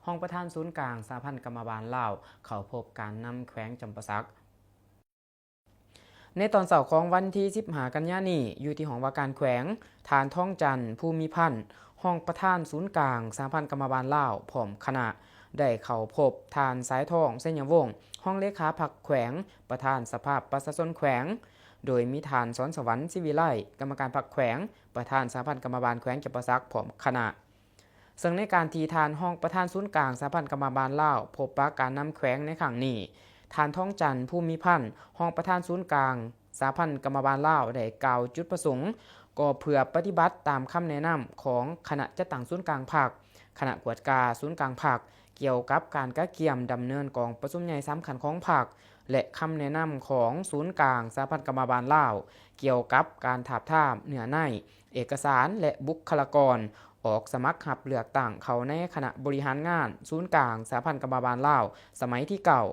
ຮອງປະທານສູນກາງສະຫະພັນກຳມະບານລາວ ເຂົ້າພົບການນຳແຂວງຈຳປາສັກ. ໃນຕອນເຊົ້າຂອງວັນທີສິບຫ້າ ກັນຍານີ້ ຢູ່ທີ່ຫ້ອງວ່າການແຂວງ, ທ່ານ ທອງຈັນ ພູມີພັນ ຮອງປະທານສູນກາງສະຫະພັນກຳມະບານລາວ ພ້ອມຄະນະ ໄດ້ເຂົ້າພົບທ່ານ ສາຍທອງ ໄຊຍະວົງ ຮອງເລຂາພັກແຂວງ, ປະທານສະພາປະຊາຊົນແຂວງ, ໂດຍມີທ່ານ ສອນສະຫວັນ ສີວິໄລ ກຳມະການພັກແຂວງ, ປະທານສະຫະພັນກຳມະບານແຂວງຈຳປາສັກ ພ້ອມຄະນະ. ເຊິ່ງໃນການທີ່ທ່ານຮອງປະທານສູນກາງສະຫະພັນກຳມະບານລາວ ພົບປະການນຳແຂວງໃນຄັ້ງນີ້, ທ່ານ ທອງຈັນ ພູມີພັນ ຮອງປະທານສູນກາງສະຫະພັນກຳມະບານລາວ ໄດ້ກ່າວຈຸດປະສົງ ກໍເພື່ອປະຕິບັດຕາມຄຳແນະນຳຂອງຄະນະຈັດຕັ້ງສູນກາງພັກ, ຄະນະກວດກາສູນກາງພັກ ກ່ຽວກັບການກະກຽມດຳເນີນກອງປະຊຸມໃຫຍ່ສຳຄັນຂອງພັກ ແລະ ຄຳແນະນຳຂອງສູນກາງສະຫະພັນກຳມະບານລາວ ກ່ຽວກັບການທາບທາມເນື້ອໃນ ເອກະສານ ແລະ ບຸກຄະລາກອນ ອອກສະໝັກຮັບເລືອກຕັ້ງເຂົ້າໃນຄະນະບໍລິຫານງານສູນກາງສະຫະພັນກຳມະບານລາວ ສະໄໝທີເກົ້າ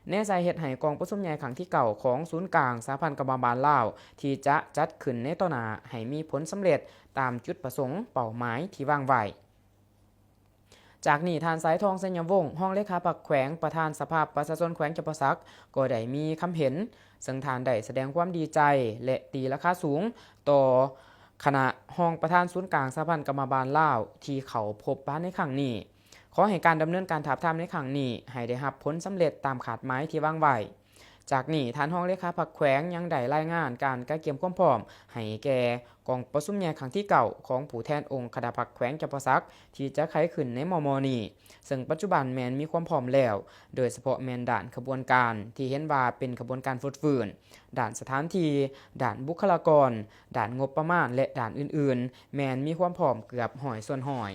ແນໃສ່ເຮັດໃຫ້ກອງປະຊຸມໃຫຍ່ຄັ້ງທີເກົ້າຂອງສູນກາງສະຫະພັນກຳມະບານລາວ ທີ່ຈະຈັດຂຶ້ນໃນຕໍ່ໜ້າ ໃຫ້ມີຜົນສຳເລັດຕາມຈຸດປະສົງເປົ້າໝາຍທີ່ວາງໄວ້. ຈາກນີ້ ທ່ານ ສາຍທອງ ໄຊຍະວົງ ຮອງເລຂາພັກແຂວງ, ປະທານສະພາປະຊາຊົນແຂວງຈຳປາສັກ ກໍໄດ້ມີຄຳເຫັນ, ເຊິ່ງທ່ານໄດ້ສະແດງຄວາມດີໃຈ ແລະ ຕີລາຄາສູງຕໍ່ຄະນະຮອງປະທານສູນກາງສະຫະພັນກຳມະບານລາວ ທີ່ເຂົ້າພົບປະໃນຄັ້ງນີ້. ຂໍໃຫ້ການດຳເນີນການທາບທາມໃນຄັ້ງນີ້ ໃຫ້ໄດ້ຮັບຜົນສຳເລັດຕາມຄາດໝາຍທີ່ວາງໄວ້. ຈາກນີ້ ທ່ານຮອງເລຂາພັກແຂວງຍັງໄດ້ລາຍງານການກະກຽມຄວາມພ້ອມໃຫ້ແກ່ກອງປະຊຸມໃຫຍ່ຄັ້ງທີເກົ້າຂອງຜູ້ແທນອົງຄະນະພັກແຂວງຈຳປາສັກ ທີ່ຈະໄຂຂຶ້ນໃນມໍ່ໆນີ້, ເຊິ່ງປັດຈຸບັນແມ່ນມີຄວາມພ້ອມແລ້ວ, ໂດຍສະເພາະແມ່ນດ້ານຂະບວນການທີ່ເຫັນວ່າເປັນຂະບວນການຟົດຟື້ນ, ດ້ານສະຖານທີ່, ດ້ານບຸກຄະລາກອນ, ດ້ານງົບປະມານ ແລະ ດ້ານອື່ນໆ ແມ່ນມີຄວາມພ້ອມເກືອບຮ້ອຍສ່ວນຮ້ອຍ.